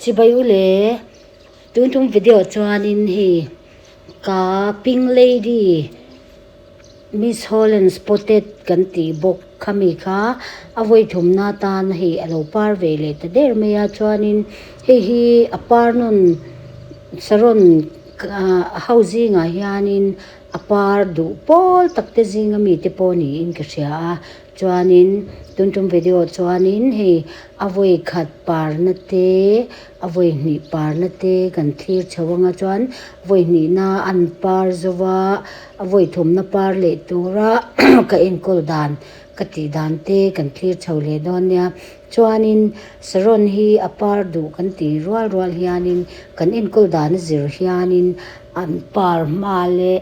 Chibai u le, tun tum video chuanin hei ka Pink Lady Miss Holland Spotted kan tih bawk khami kha a vawi thumna atan hei a lo par ve leh ta der mai a, chuanin hei hi a par nawn saron ho zingah hianin a par duh pawl tak te zinga mite pawh niin ka hria a. Chuanin tun tum video chuanin hei a vawi khat parna te a vawi hnih parna te kan thlir chho anga chuan vawi hnihna an par zo va a vawi thumna par leh tura ka enkawl dan ka tih dan te kan thlir chho leh dawn nia. Chuanin saron hi a par duh kan tih rual rual hianin kan enkawl dan a zir hianin an par hma leh.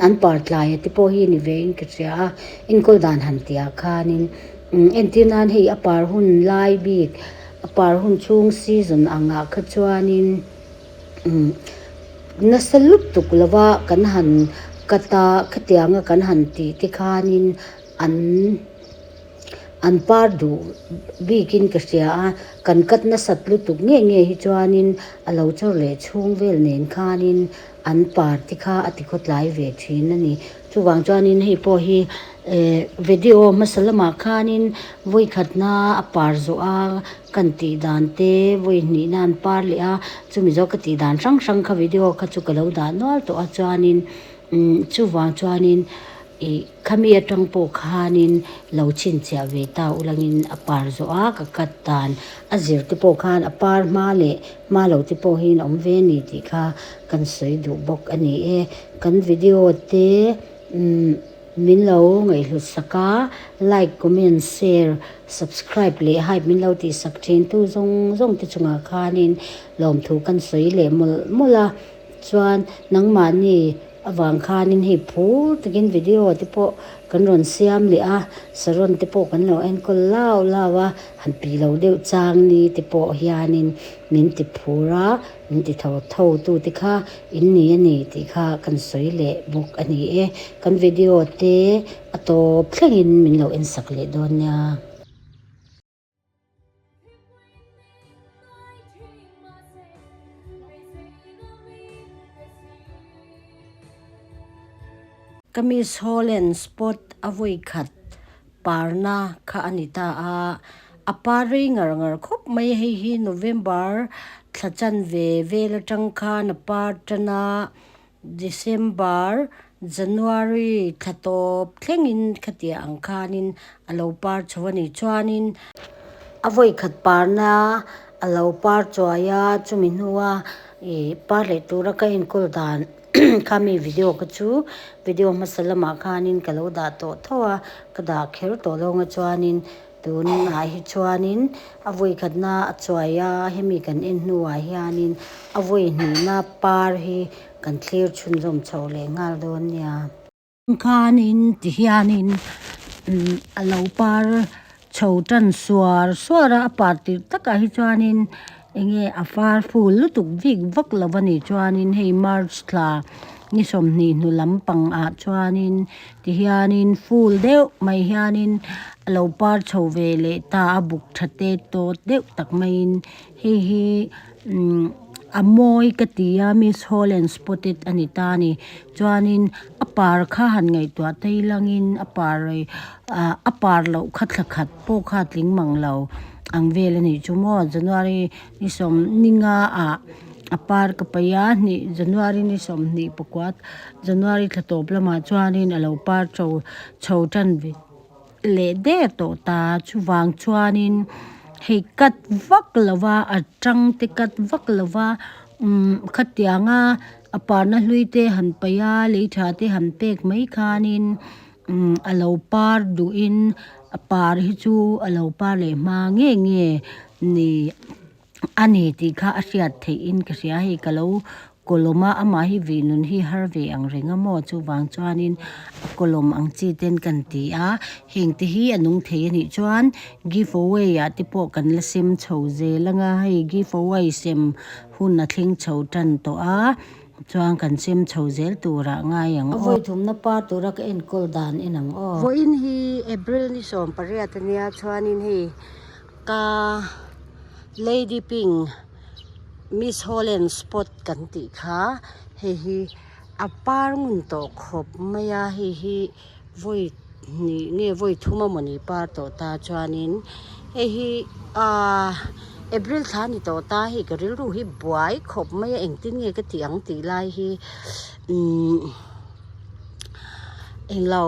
An par tlai a te pawh hi ni ve in ka hria a, enkawl dan han tih ah khanin entir nan hei a par hun lai bik a par hun chhung season ang ah kha chuanin nasa lutuk lova kan han cut a khatiang a kan han tih te khanin an an par duh bikin ka hria a, kan cut nasat lutuk nge nge hi chuanin a lo chawr leh chhung vel nen khanin. An party kha a ti khawtlai ve thin a ni. Chuvang chuanin hei pawh hi eh video hmasa lamah khanin vawi khatna a par zawh a kan tih dan te vawi hnihna an par leh a, chumi zawk ka tih dan hrang hrang kha video kha chu ka lo dah nual tawh a chuanin umm chuvang chuanin ih khami atang pawh khanin lo chhinchhiah ve ta ulangin a par zawh a ka cut dan a zir te pawh khan a par hma leh Hma lo te pawh hi an awm ve a ni tih kha kan sawi duh bawk a ni e. Kan video te umm min lo ngaihhlut sak a, like, comment, share, subscribe leh hype min lo tih sak thin tu zawng zawng te chungah khanin lawmthu kan sawi leh mawlh mawlh a. Chuan nangmahni Avang khanin hei phur takin video te pawh kan rawn siam leh a, saron te pawh kan lo enkawl lau lau a, han pi lo deuh chang ni te pawh hianin min ti phur a, min ti tho tho tu te kha in ni a ni tih kha kan sawi leh bawk a ni e. Kan video te a tawp thlengin min lo en sak leh dawn nia. Ka Miss Holland spot a vawi khat parna kha a ni ta a, a par rei ngar ngar khawp mai a, hei hi November thla chanve vel atang khan a par tan a. December, January thla tawp thlengin khatiah ang khanin a lo par chho a nih chuanin a vawi khat parna a lo par chuai a, chumi hnua ih par leh tura ka enkawl dan kha mi video kha chu video hmasa lamah khanin ka lo dah tawh tho a, ka dah kher tawh lo anga chuanin Tunah hi chuanin a vawi khatna a chuai a, hemi kan en hnuah hianin a vawi hnihna par hi kan thlir chhunzawm chho leh nghal dawn nia. Khanin ti hianin a lo par chho tan suar suar a, a par tirh takah hi chuanin Enge a far ful lutuk vik vak lo a nih chuanin hei march thla ni sawmhnih hnu lampang ah chuanin tihianin ful deuh mai hianin a lo par chho ve leh ta a buk tha te tawt deuh tak maiin hei hi umm a mawi ka ti a miss holland spotted a ni ta a ni chuanin a par kha han ngaihtuah te ilangin a par ah a par loh kha thla khat pawh kha a tling mang lo. Ang vel a nih chu maw January ni sawm ni nga ah a par ka paih a hnih January ni sawmhnih pakua January thla tawp lamah chuanin a lo par chho chho tan ve leh der tawh ta chuvang chuanin hei cut vak lova a tang te cut vak lova umm khatianga a parna hlui te han paih a lei tha te han pek mai khanin. Umm a lo par duhin a par hi chu a lo par leh hma nge nge ni a ni tih kha a hriat theih in ka hria hei ka lo kawlawm a amah hi vih nun hi har ve ang reng a maw chuvang chuanin a kawlawm ang chi ten kan ti a heng te hi a nung thei a nih chuan give away ah te pawh kan la sem chho zel anga hei give away sem hun a thleng chho tan tawh a. Chuan kan sem chho zel turah ngai ang aw. A vawi thumna par tura ka enkawl dan en ang aw. Vawiin hi April ni 18 a nia chuanin hei ka Lady Pink Miss Holland spot kan tih kha hei hi a par ngun tawh khawp mai a hei hi vawi hnih nge vawi thum a mawni par tawh ta chuanin hei hi ahh April thla a ni tawh ta hei ka rilru hi buai khawp mai a engtin nge ka tih ang tih lai hi umm englo.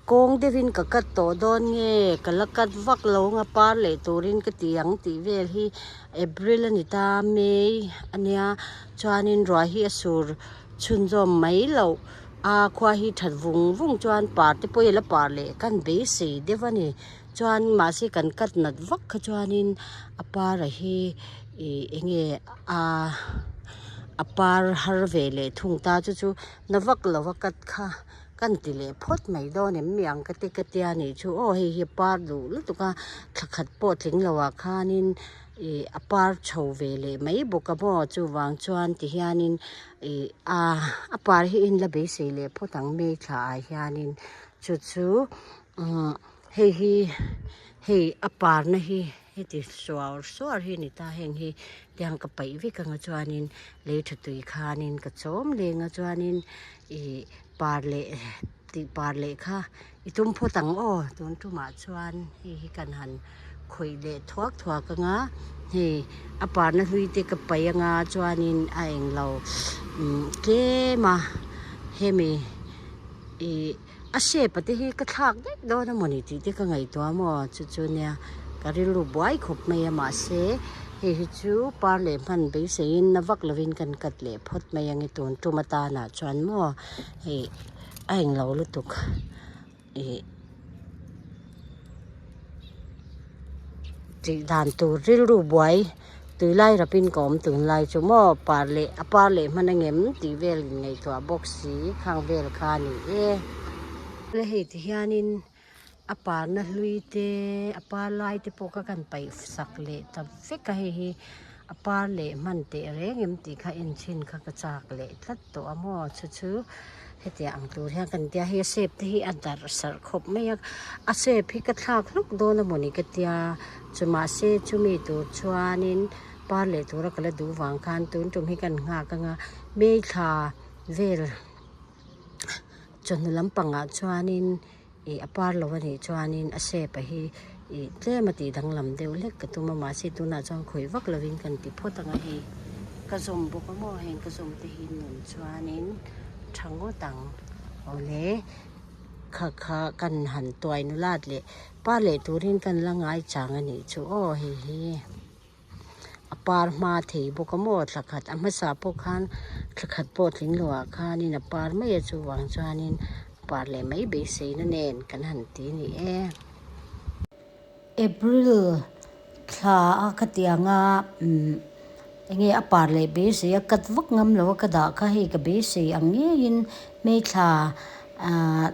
Kawng deuhin ka cut tawh dawn nge ka la cut vak lo anga par leh turin ka ti ang tih vel hi April a ni ta May a nia chuanin ruah hi a sur chhunzawm mai loh a khua hi that vung vung chuan par te pawh hi a la par leh kan beisei deuh a ni chuan mahse kan cut nat vak kha chuanin a par a hi ih eng nge a a par har ve leh thung ta chu chu na vak lo a cut kha. Kan ti leh phawt mai dawn em mi ang ka ti ka tia nih chu aw hei hi par duh lutuk a thla khat pawh tling lo ah khanin ih a par chho ve leh mai bawk a maw chuvang chuan ti hianin ih a a par hi in la beisei leh phawt ang mi thla ah hianin chu chu umm hei hi hei a parna hi. Heti suar suar hi a ni ta heng hi tiang ka paih vek anga chuanin lei tha tui khanin ka chawm leng a chuanin ih par leh tih par leh kha i tum phawt ang aw tun tumah chuan hei hi kan han khawih leh thuak thuak anga hei a parna hlui te ka paih anga chuanin a englo tlem a hemi ih. A shape a te hi ka thlak daih dawn a mawni tih te ka ngaihtuah maw chu chu nia ka rilru buai khawp mai a mahse hei hi chu par leh hman beiseiin na vak lovin kan cut leh phawt mai ang e tun tum atanah chuan maw hei a englo lutuk ih tih dan tur rilru buai tui lai rapin ka awm tunlai chu maw par leh a par leh hman angem tih vel in ngaihtuah bawk si khang vel kha a ni e. Le hei ti hianin a parna hlui te a par lai te pawh kha kan paih sak leh ta vek a hei hi a par leh hman teh reng em tih kha en chhin kha ka chak leh tlat tawh a maw chu chu. Hetiang ang tur hian kan tia hei a shape te hi a darh sarh khawp mai a a shape hi ka thlak hluk dawn a mawni ka tia chu mahse chumi tur chuanin par leh tura ka la duh vang khan tun tum hi kan nghak anga May thla vel chawhnu lampangah chuanin ih a par lo a nih chuanin a shape a hi ih tlem a tih danglam deuh hlek ka tum a mahse tunah chuan khawih vak lovin kan ti phawt ang a hei ka zawm bawk a maw heng ka zawm te hi nun chuanin tha ngawt ang awle kha kha kan han tuai nulat leh pa leh turin kan la ngai chang a nih chu aw hei hi. A par hma thei bawk a maw thla khat a hmasa pawh khan thla khat pawh tling lo ah khanin a par mai a chuvang chuanin a par leh mai beiseina nen kan han ti a ni e. April thla a khatiang a umm enge a par leh beisei a cut vak ngam lo a ka dah kha hei ka beisei ang ngeiin May thla ah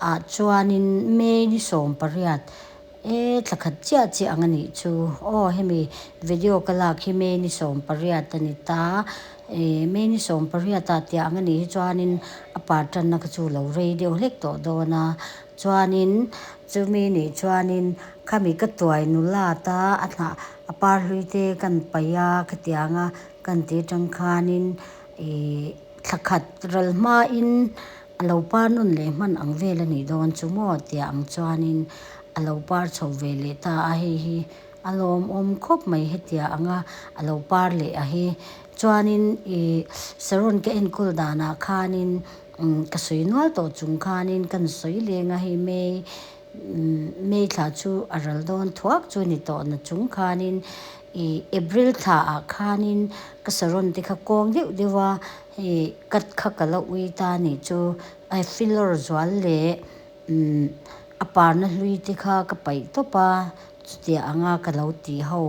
ah chuanin May ni 18 E thla khat chiah chiah ang a nih chu. Aw hemi video ka lak hi May ni 18 a ni ta. E May ni 18 ah tiah ang a nih hi chuanin a par tanna kha chu lo rei deuh hlek tawh dawn a. Chuanin chumi nih chuanin khami ka tuai nulat a a hnah a par hlui te kan paih a khatiang a kan tih atang khanin e thla khat ral hmain A lo par nawn leh hman ang vel a nih dawn chu maw tia ang chuanin a lo par chho ve leh ta a, hei hi a lawmawm khawp mai hetia anga a lo par leh a hi. Chuanin ih saron ka enkawl danah khanin ka sawi nual tawh chung khanin kan sawi leng a, hei May May thla chu a ral dawn thuak chu a ni tawh na chung khanin ih April thla ah khanin ka saron te kha kawng deuh deuh a, Hei cut kha ka la ui ta nih chu a filawr zual leh umm a parna hlui te kha ka paih tawp a chutiang anga ka lo tih ho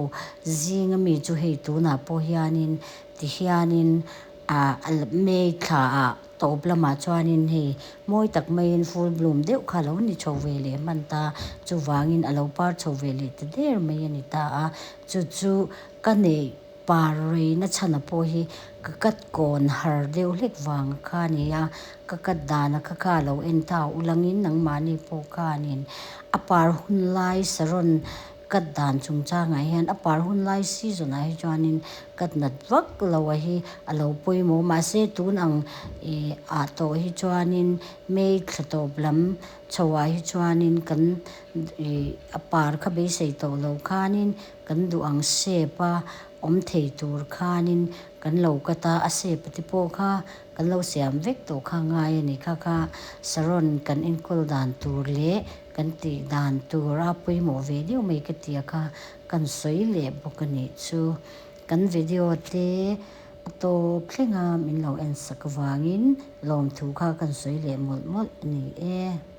zing ami chu hei tunah pawh hianin ti hianin ah May thla ah tawp lamah chuanin hei mawi tak maiin full bloom deuh kha a lo ni chho ve leh hman ta chuvangin a lo par chho ve leh ta der mai a ni ta a chu chu ka neih Par reina chhana pawh hi ka cut kawn har deuh hlek vang kha a ni a, ka cut dana kha kha a lo en ta ulangin nangmahni pawh khanin a par hun lai saron Cut dan chungchangah hian a par hun lai season ah hi chuanin cut nat vak lo a hi a lo pawimawh a mahse tun ang ih ah tawh hi chuanin may thla tawp lam chho ah hi chuanin kan ih a par kha beisei tawh lo khanin kan duh ang shape a awm thei tur khanin kan lo cut a a shape te pawh kha kan lo siam vek tawh kha ngai a ni kha kha saron kan enkawl dan tur leh kan tih dan tura pawimawh ve deuh mai ka tia kha kan sawi leh bawk a nih chu. Kan video te a tawp thleng a min lo en sak avangin lawmthu kha kan sawi leh mawlh mawlh a ni e.